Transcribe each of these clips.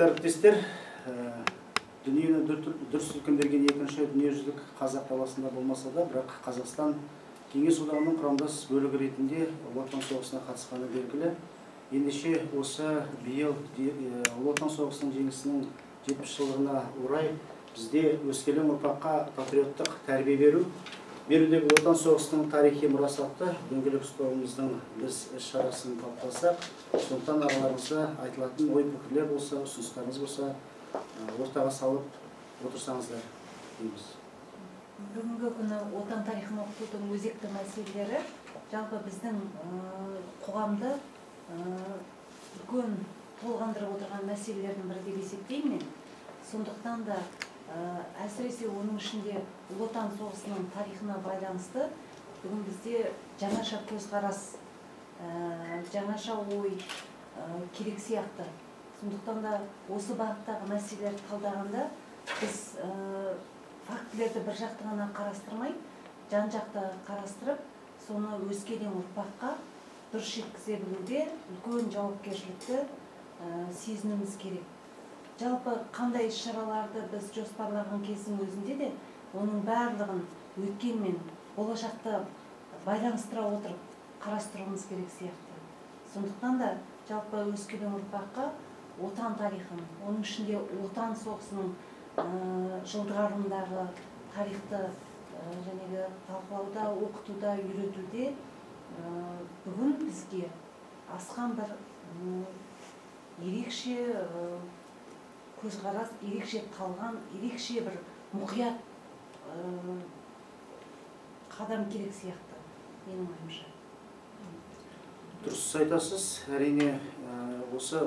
Құрметті әріптестер, дүниені дүр сілкіндірген екінші дүниежүзілік қазақ даласында болмаса да, бірақ Қазақстан Кеңес Одағының құрамдас бөлігі ретінде Ұлы Отан соғысына қатысқаны белгілі. Ендеше осы биыл Ұлы Отан соғысының жеңісінің 70 жылдығына орай бізде өскелең ұрпаққа патриоттық тәрбие берудегі Ұлы Отан соғысының тарихи мұрасы атты дөңгелек столымыздың біз іс-шарасын талқыласақ, сондықтан араларыңызда айтылатын ой пікірлер болса, ұсыныстарыңыз болса, ортаға салып отырсаңыздар дейміз. Бүгінгі күні Отан тарихын оқытудың өзекті мәселелері жалпы біздің қоғамды үлкен толғандырып отырған мәселелердің бірі деп есептеймін. Сондықтан да әсіресе оның ішінде Ұлы Отан соғысының тарихына байланысты бүгін бізде жаңаша көзқарас, жаңаша ой керек сияқты. Сондықтан да осы бағыттағы мәселелерді талдағанда біз фактілерді бір жақты ғана қарастырмай, жан-жақты қарастырып, соны өскелең ұрпаққа дұрыс жеткізе білуде үлкен жауапкершілікті сезінуіміз керек. Жалпы қандай іс-шараларды біз жоспарлаған кездің өзінде де оның барлығын өткен мен болашақты байланыстыра отырып қарастыруымыз керек сияқты. Сондықтан да жалпы өскелең ұрпаққа Отан тарихын, оның ішінде Отан соғысының жылдарындағы тарихты жәнегі талқылауда, оқытуда, үйретуде бүгін бізге асқан бір ерекше көзқарас, ерекше талғам, ерекше бір мұқият қадам керек сияқты менің ойымша. Дұрыс айтасыз. Әрине, осы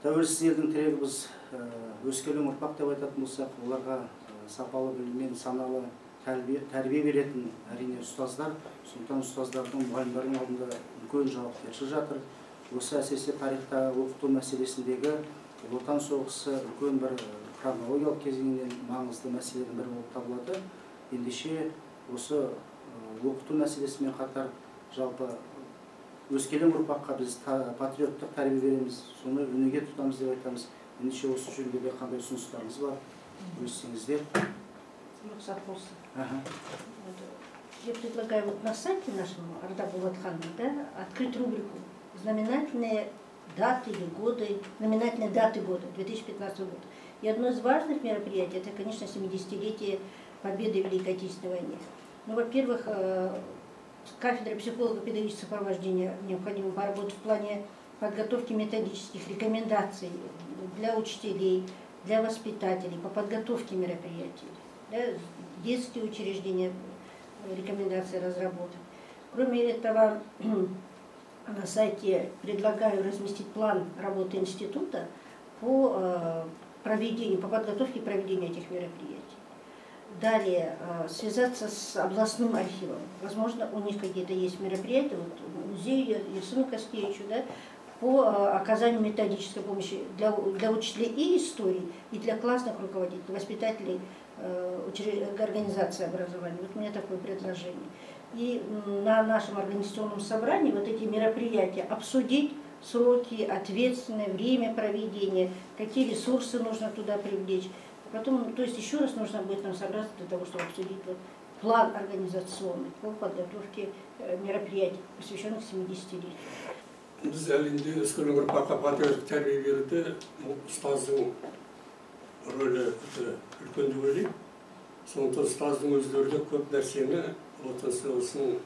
тәуелсіз елдің тірегі біз өскелең ұрпақ деп айтатын болсақ, оларға сапалы білім мен саналы тәрбие беретін әрине ұстаздар. Сондықтан ұстаздардың, мұғалімдердің алдында үлкен жауапкершілік жатыр. Осы әсіресе тарихта оқыту мәселесіндегі Ұлы Отан соғысы үлкен бір хронологиялық кезеңнен маңызды мәселенің бірі болып табылады. Ендеше осы оқыту мәселесімен қатар жалпы өскелең ұрпаққа біз патриоттық тәрбие береміз, соны өнеге тұтамыз деп айтамыз. Ендеше осы жөнінде де қандай ұсыныстарыңыз бар, бөліссеңіздер. Рұқсат болсын. Я предлагаю вот на сайте нашем Ардақ Болатханова, да, открыть рубрику «Знаменательные даты или годы», знаменательные даты года, 2015 года. И одно из важных мероприятий, это, конечно, 70-летие победы в Великой Отечественной войне. Ну, во-первых, кафедра психолого-педагогического сопровождения необходимо поработать в плане подготовки методических рекомендаций для учителей, для воспитателей по подготовке мероприятий. Да, детские учреждения рекомендации разработать. Кроме этого, на сайте предлагаю разместить план работы института по проведению, по подготовке и проведению этих мероприятий. Далее, связаться с областным архивом. Возможно, у них какие-то есть мероприятия, вот музей Ерсыну Каскевичу, да, по оказанию методической помощи для учителей и истории, и для классных руководителей, воспитателей организации образования. Вот у меня такое предложение. И на нашем организационном собрании вот эти мероприятия обсудить, сроки, ответственное время проведения, какие ресурсы нужно туда привлечь. Потом, то есть еще раз нужно будет нам собраться для того, чтобы обсудить вот план организационный по подготовке мероприятий, посвященных 70-летию. Біз әлемде өскелең ұрпаққа патриоттық тәрбие беруде ұстаздың рөлі өте үлкен деп ойлаймын. Сондықтан ұстаздың өздері де көп нәрсені Отан соғысының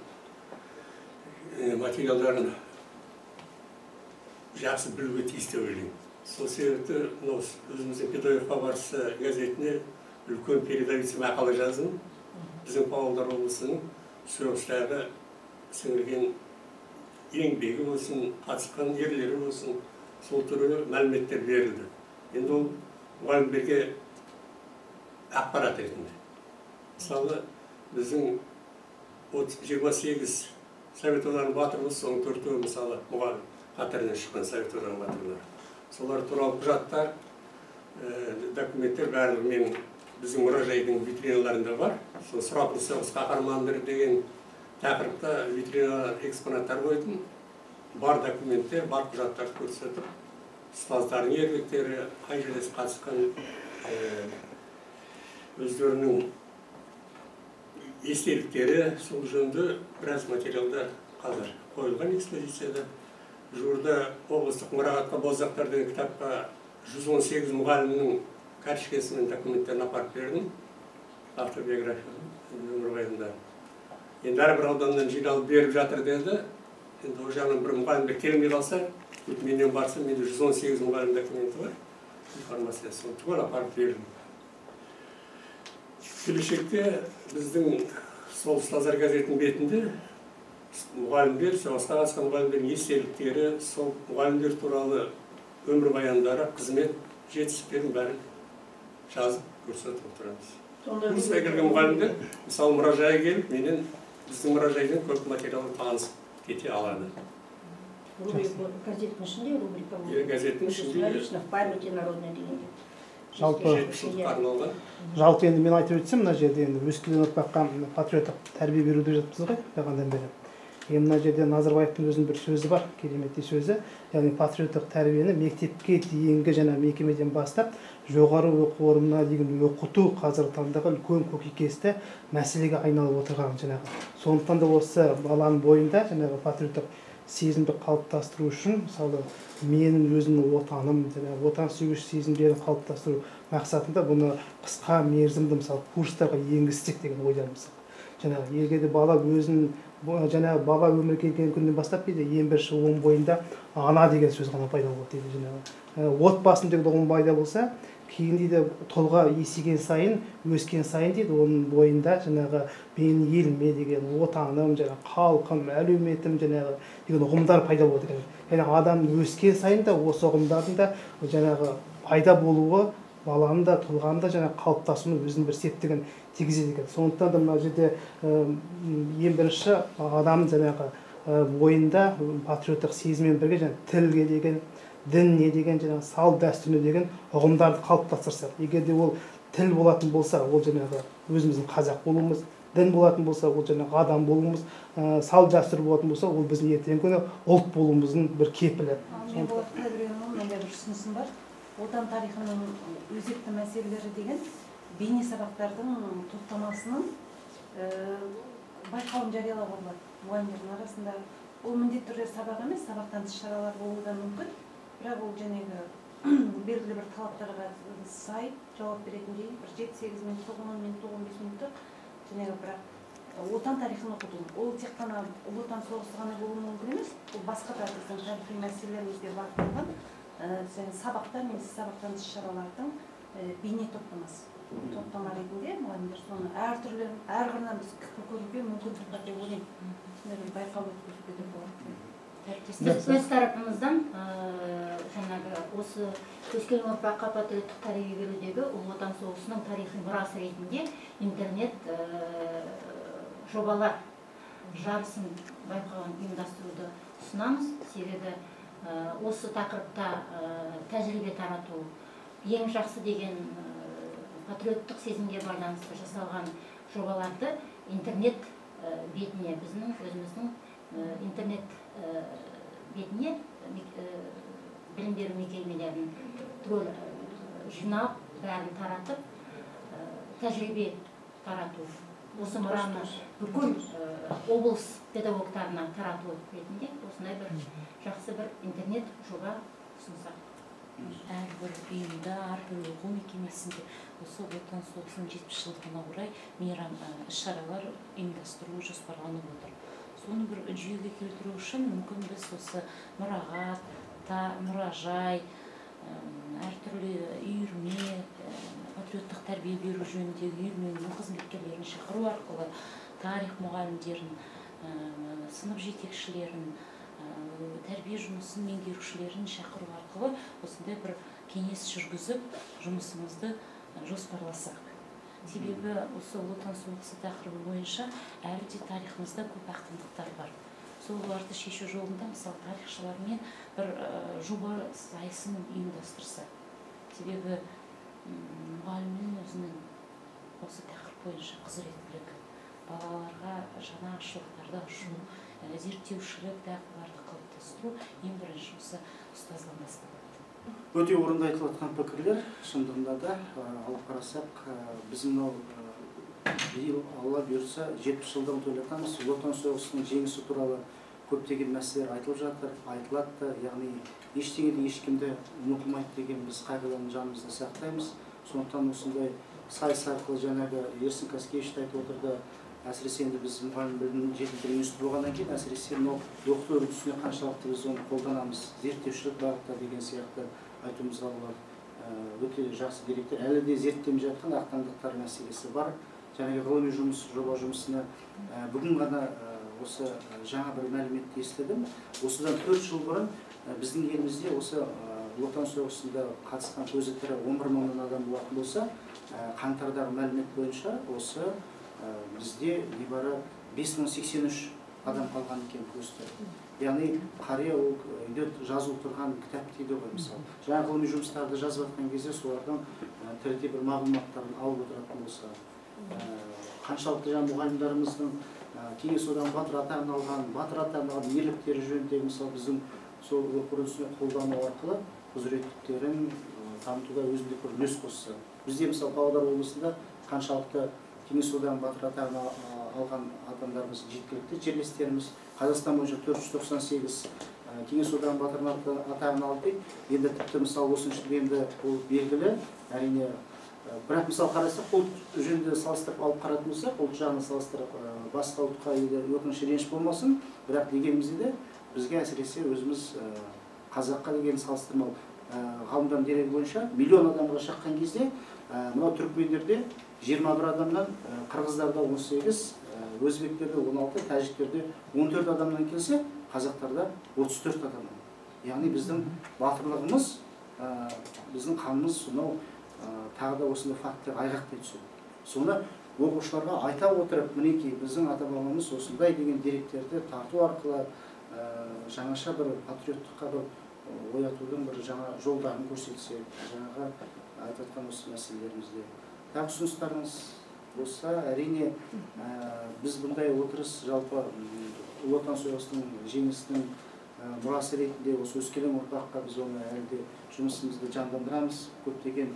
материалдарын жақсы білуге тиіс деп ойлаймын. Сол себепті мынау өзіміздің «Педагог хабаршысы» газетіне үлкен передовица мақала жаздым. Біздің Павлодар облысының соғыстағы сіңірген еңбегі болсын, қатысқан ерлері болсын, сол туралы мәліметтер берілді. Енді ол мұғалімдерге ақпарат ретінде. Мысалы, біздің 28 Совет Одағының батыры болса, соның төртеуі мысалы мұғалім қатарынан шыққан Совет Одағының батырлары. Солар туралы құжаттар, документтер барлығы менің біздің мұражайдың витриналарында бар. Сол сұрапыл соғыс қаһармандары деген тақырыпта витрина экспонаттар қойдым. Бар документтер, бар құжаттарды көрсетіп, ұстаздардың ерліктері, қай жерде қатысқан өздерінің естеліктері, сол жөнінде біраз материалдар қазір қойылған экспозицияда. Жуырда облыстық мұрағатқа боздақтар деген кітапқа 118 мұғалімнің карточкасы мен документтерін апарып бердім, автобиографияны, өмірбаянында. Енді әрбір ауданнан жиналып беріп жатыр деді. Енді ол жағынан бір мұғалімдер келмей қалса, менен барса, менде 118 мұғалім документі бар, информация, соны түгел апарып бердім. Келешекте біздің сол ұстаздар газетінің бетінде мұғалімдер, соғысқа қатысқан мұғалімдердің естеліктері, сол мұғалімдер туралы өмірбаяндары, қызмет жетістіктерін бәрін жазып көрсетіп отырамыз. Курсқа келген мұғалімдер, мысалы, мұражайға келіп, менен біздің мұражайдан көп материалды танысып кете алады. Газеттің ішінде рубрика. Газеттің ішінде. Лично в памяти народной дегенде. Жалпы енді мен айтып өтсем, мына жерде енді өскелең ұрпаққа патриоттық тәрбие беру деп жатырмыз ғой бағанадан бері. Енді мына жерде Назарбаевтың өзінің бір сөзі бар, кереметтей сөзі. Яғни патриоттық тәрбиені мектепке дейінгі жаңа мекемеден бастап жоғары оқу орнына дейін оқыту қазіргі таңдағы үлкен көкейкесті мәселеге айналып отырған жаңағы. Сондықтан да осы баланың бойында жаңағы патриоттық сезімді қалыптастыру үшін, мысалы, менің өзімнің отаным, жаңағы отансүйгіш сезімдерін қалыптастыру мақсатында бұны қысқа мерзімді, мысалы, курстарға енгізсек деген ойдамыз. Жаңағы егер де бала өзін, жаңағы бала өмірге келген күннен бастап дейді, ең бірінші оның бойында ана деген сөз ғана пайда болады дейді. Жаңағы отбасым деген ұғым пайда болса, кейін дейді тұлға есейген сайын, өскен сайын дейді оның бойында жаңағы менің еліме деген отаным, жаңағы халқым, әлеуметім жаңағы деген ұғымдар пайда болады екен. Яғни адам өскен сайын да осы ұғымдардың да жаңағы пайда болуы баланың да тұлғаның да жаңағы қалыптасуына өзінің бір септігін тигізеді екен. Сондықтан да мына жерде ең бірінші адам жаңағы бойында патриоттық сезіммен бірге жаңағы тілге деген, дінне деген, жаңағы салт дәстүріне деген ұғымдарды қалыптастырсақ, егер де ол тіл болатын болса, ол жаңағы өзіміздің қазақ болуымыз, дін болатын болса, ол жаңағы адам болуымыз, салт дәстүр болатын болса, ол біздің ертеңгі күні ұлт болуымыздың бір кепілі. Мен Болат Құдайбергенұлы, мынандай бір ұсынысым бар. Отан тарихының өзекті мәселелері деген бейне сабақтардың топтамасының байқауын жариялауға болады мұғалімдердің арасында. Ол міндетті түрде сабақ емес, сабақтан тыс шаралар болуы да мүмкін. Бірақ ол жаңағы белгілі бір талаптарға сай жауап беретіндей бір 7-8 минуттық, 10 минуттық, 15 минуттық жаңағы, бірақ отан тарихын оқыту. Ол тек қана Ұлы Отан соғысы ғана болуы мүмкін емес, ол басқа да біздің тарихи мәселелерімізге бағытталған сабақтар немесе сабақтан тыс шаралардың бейне топтамасы. Топтама ретінде мұғалімдер соны әртүрлі, әр қырынан біз көруге мүмкіндік бар деп ойлаймын. Сондай бір байқау өткізуге де болады. Біз өз тарапымыздан жаңағы осы өскелең ұрпаққа патриоттық тәрбие берудегі Ұлы Отан соғысының тарихи мұрасы ретінде интернет жобалар жарысын байқауын ұйымдастыруды ұсынамыз. Себебі осы тақырыпта тәжірибе тарату ең жақсы деген патриоттық сезімге байланысты жасалған жобаларды интернет бетіне, біздің өзіміздің интернет бетіне білім беру мекемелерін түгел жинап, бәрін таратып, тәжірибе тарату, осы мұраны бүкіл облыс педагогтарына тарату ретінде осындай бір жақсы бір интернет жоба ұсынсақ. Әрбір ұйымда, әрбір оқу мекемесінде осы Отан соғысының 70 жылдығына орай мейрам іс-шаралар ұйымдастыру жоспарланып отыр. Соны бір жүйеге келтіру үшін мүмкін біз осы мұрағат, мұражай, әртүрлі үйірме, патриоттық тәрбие беру жөніндегі үйірменің қызметкерлерін шақыру арқылы тарих мұғалімдерін, сынып жетекшілерін, тәрбие жұмысын меңгерушілерін шақыру арқылы осындай бір кеңес жүргізіп жұмысымызды жоспарласақ. Себебі осы Ұлы Отан соғысы тақырыбы бойынша әлі де тарихымызда көп ақтаңдақтар бар. Соларды шешу жолында мысалы тарихшылармен бір жоба сайысын ұйымдастырса. Себебі мұғалімнің өзінің осы тақырып бойынша құзыреттілігі, балаларға жаңа ашылықтарды ашу, зерттеушілік дағдыларды қалыптастыру ең бірінші осы ұстаздан басталады. Өте орынды айтылып жатқан пікірлер, шындығында да алып қарасақ, біз мынау биыл Алла бұйыртса 70 жылдығын тойлатамыз. Ұлы Отан соғысының жеңісі туралы көптеген мәселелер айтылып жатыр, айтылады да, яғни ештеңе де ешкімді ұмытылмайды деген біз қайғыдан жанымызда сақтаймыз. Сондықтан осындай сайыс арқылы жаңағы Ерсін Каскевич те айтып отырды, әсіресе енді біз мұғалім білімін жетілдіру институты болғаннан кейін, әсіресе мынау оқыту үрдісіне қаншалықты біз оны қолданамыз, зерттеушілік бағытта деген сияқты айтуымызға болады. Өте жақсы деректер. Әлі де зерттелмей жатқан ақтаңдақтар мәселесі бар. Жаңағы ғылыми жұмыс, жоба жұмысына бүгін ғана осы жаңа бір мәліметті естідім. Осыдан 4 жыл бұрын біздің елімізде осы Ұлы Отан соғысында қатысқан көзі тірі 11 мыңнан адам болатын болса, қаңтардағы мәлімет бойынша осы бізде небары 5083 адам қалған екен көзі тірі. Яғни қария ол үйде жазылып тұрған кітап дейді ғой, мысалы. Жаңа ғылыми жұмыстарды жазып жатқан кезде солардың тірідей бір мағлұматтарын алып отыратын болса, қаншалықты жаңа мұғалімдарымыздың Кеңес Одағының батыр атағын алған, батыр атағын алған ерліктері жөніндегі, мысалы, біздің сол оқу үрдісіне қолдану арқылы құзыреттіліктерін дамытуда өзіндік бір үлес қосса. Бізде, мысалы, Павлодар облысында қаншалықты Кеңес Одағының батыр атағын алған адамдарымыз жеткілікті, жерлестеріміз. Қазақстан бойынша 498 Кеңес Одағының батыр атағын алды. Енді тіпті, мысалы, осының ішінде енді ол белгілі, әрине. Бірақ, мысалы, қарасақ, ұлт жөнінде салыстырып алып қаратын болсақ, ұлт жағын салыстырып, басқа ұлтқа енді өкініш реніш болмасын, бірақ дегенімізде де бізге әсіресе өзіміз қазаққа деген салыстырмалы ғалымдардың дерегі бойынша миллион адамға шаққан кезде мынау түркмендерде 21 адамнан, қырғыздарда 18, өзбектерде 16, тәжіктерде 14 адамнан келсе, қазақтарда 34 адамнан. Яғни біздің батырлығымыз, біздің қанымыз сонау тағы да осындай факттер айғақтай түседі. Соны оқушыларға айта отырып, мінекей біздің ата-бабамыз осындай деген деректерді тарту арқылы жаңаша бір патриоттыққа бір оятудың бір жаңа жолдарын көрсетсе, жаңағы айтып жатқан осы мәселелерімізде. Тағы ұсыныстарыңыз болса, әрине біз бұндай отырыс жалпы Ұлы Отан соғысының жеңісінің мұрасы ретінде осы өскелең ұрпаққа біз оны әлі де жұмысымызды жандандырамыз. Көптеген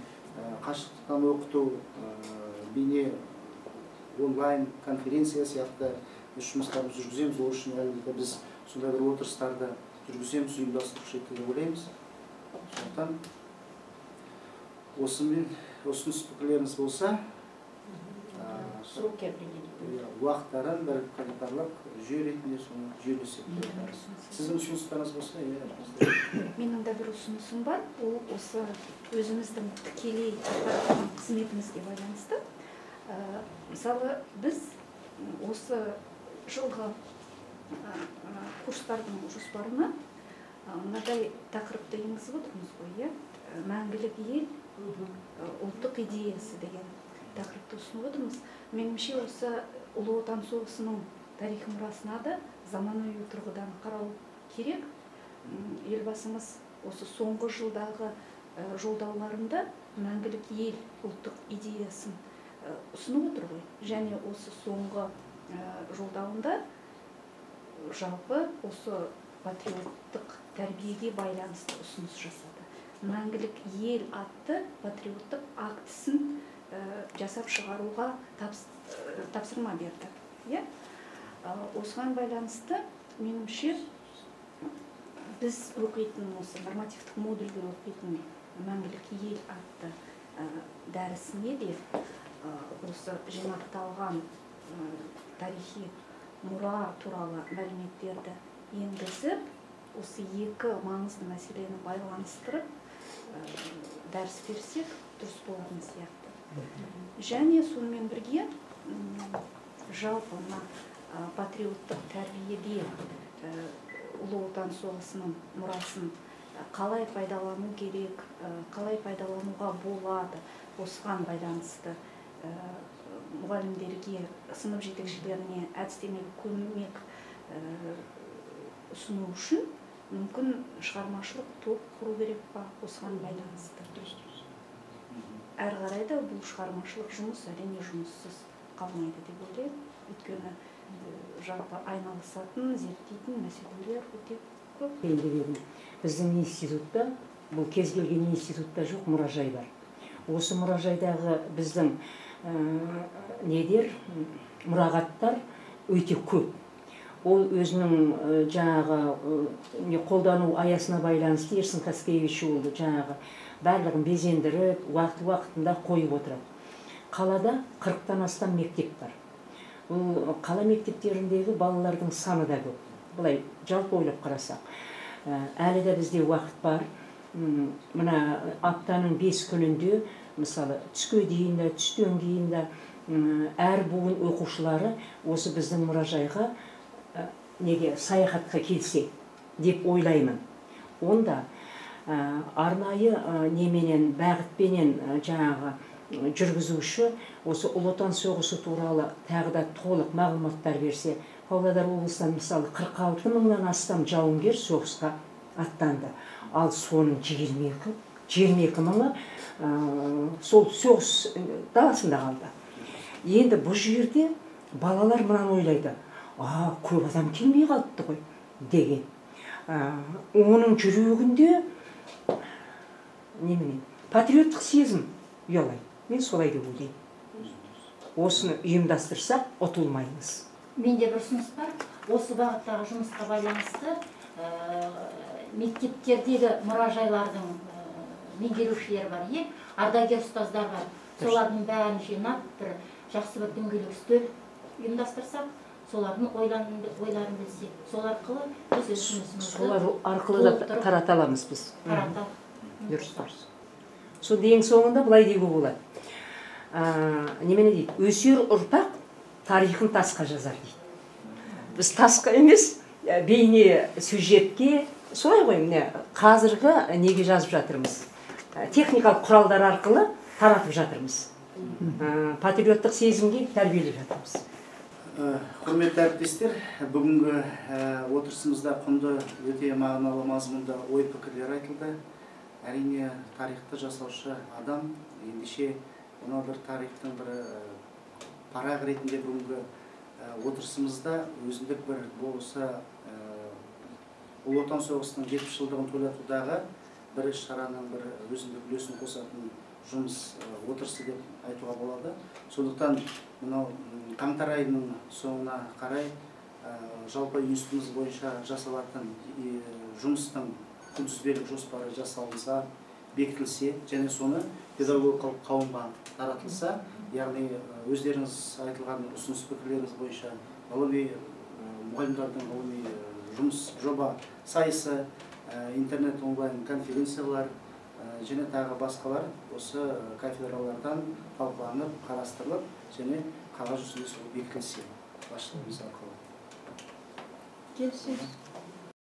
қашықтықтан оқыту, бейне онлайн конференция сияқты біз жұмыстарымызды жүргіземіз. Ол үшін әлі де біз сондай бір отырыстарды жүргіземіз, ұйымдастырушы деп ойлаймыз. Сондықтан осымен ұсыныс пікірлеріңіз болса, сроки определить. Уақыттарын бір календарлық жүйе ретінде соны жүйелесек. Сіздің ұсыныстарыңыз болса, иә. Менің де бір ұсынысым бар. Ол осы өзіміздің тікелей атқаратын қызметімізге байланысты. Мысалы, біз осы жылғы курстардың жоспарына мынадай тақырыпты енгізіп отырмыз ғой, иә? Мәңгілік ел ұлттық идеясы деген тақырыпты ұсынып отырмыз. Меніңше, осы Ұлы Отан соғысының тарихи мұрасына да заманауи тұрғыдан қарау керек. Елбасымыз осы соңғы жылдағы жолдауларында мәңгілік ел ұлттық идеясын ұсынып отыр ғой. Және осы соңғы жолдауында жалпы осы патриоттық тәрбиеге байланысты ұсыныс жасады. Мәңгілік ел атты патриоттық актісін жасап шығаруға тапсырма берді. Осыған байланысты, меніңше, біз оқитын осы нормативтік модульде оқитын мәңгілік ел атты дәрісіне де осы жинақталған тарихи мұра туралы мәліметтерді енгізіп, осы екі маңызды мәселені байланыстырып дәріс берсек дұрыс болатын сияқты. Және сонымен бірге жалпы мына патриоттық тәрбиеде Ұлы Отан соғысының мұрасын қалай пайдалану керек, қалай пайдалануға болады, осыған байланысты мұғалімдерге, сынып жетекшілеріне әдістемелік көмек ұсыну үшін мүмкін шығармашылық топ құру керек па, осыған байланысты. Әрі қарай да бұл шығармашылық жұмыс әрине жұмыссыз қалмайды деп ойлаймын. Өйткені жалпы айналысатын, зерттейтін мәселелер өте көп. Енді біздің институтта Бұл кез келген институтта жоқ мұражай бар. Осы мұражайдағы біздің недер, мұрағаттар өте көп. Ол өзінің жаңағы қолдану аясына байланысты Ерсін Каскевич ол жаңағы барлығын безендіріп, уақыт-уақытында қойып отырады. Қалада 40-тан астам мектеп бар. Бұл қала мектептеріндегі балалардың саны да көп. Былай жалпы ойлап қарасақ, әлі де бізде уақыт бар. Мына аптаның 5 күнінде, мысалы, түске дейін де, түстен кейін де әр буын оқушылары осы біздің мұражайға неге саяхатқа келсе деп ойлаймын. Онда арнайы неменен, бағытпенен жаңағы жүргізуші осы Ұлы Отан соғысы туралы тағы да толық мағлұматтар берсе, Павлодар облысынан мысалы 46 мыңнан астам жауынгер соғысқа аттанды. Ал соның 22 мыңы сол соғыс даласында қалды. Енді бұл жерде балалар мынаны ойлайды: а, көп адам келмей қалыпты ғой деген. Оның жүрегінде немене, патриоттық сезім ұялайды. Мен солай деп ойлаймын. Осыны ұйымдастырсақ, ұтылмаймыз. Менде бір ұсыныс бар. Осы бағыттағы жұмысқа байланысты мектептердегі мұражайлардың меңгерушілері бар, ардагер ұстаздар бар. Солардың бәрін жинап, бір жақсы бір дөңгелек үстел ұйымдастырсақ, солардың ойларын білсек, сол арқылы біз өз жұмысымызды солар арқылы да тарата аламыз біз. Дұрыс, дұрыс. Сонда ең соңында былай деуге болады. Немене дейді? Өсер ұрпақ тарихын тасқа жазар дейді. Біз тасқа емес, бейне сюжетке, солай ғой, міне қазіргі неге жазып жатырмыз. Техникалық құралдар арқылы таратып жатырмыз. Патриоттық сезімге тәрбиелеп жатырмыз. Құрметті әріптестер, бүгінгі отырысымызда құнды, өте мағыналы мазмұнды ой-пікірлер айтылды. Әрине, тарихты жасаушы адам, ендеше мынау бір тарихтың бір парақ ретінде бүгінгі отырысымызда өзіндік бір болса Ұлы Отан соғысының 70 жылдығын тойлатудағы бір іс-шараның бір өзіндік үлесін қосатын жұмыс отырысы деп айтуға болады. Сондықтан мынау қаңтар айының соңына қарай жалпы институтымыз бойынша жасалатын жұмыстың күнтізбелік жоспары жасалынса, бекітілсе және соны педагогикалық қауымға таратылса, яғни өздеріңіз айтылған ұсыныс пікірлеріңіз бойынша ғылыми мұғалімдердің ғылыми жұмыс жоба сайысы, интернет онлайн конференциялар және тағы басқалар осы кафедралардан талқыланып, қарастырылып және қағаз жүзінде сол бекітілсе басшылығымыз арқылы. Келісеміз.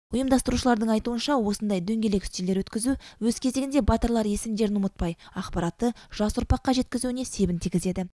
Ұйымдастырушылардың айтуынша, осындай дөңгелек үстелдер өткізу өз кезегінде батырлар есімдерін ұмытпай, ақпаратты жас ұрпаққа жеткізуіне себін тигізеді.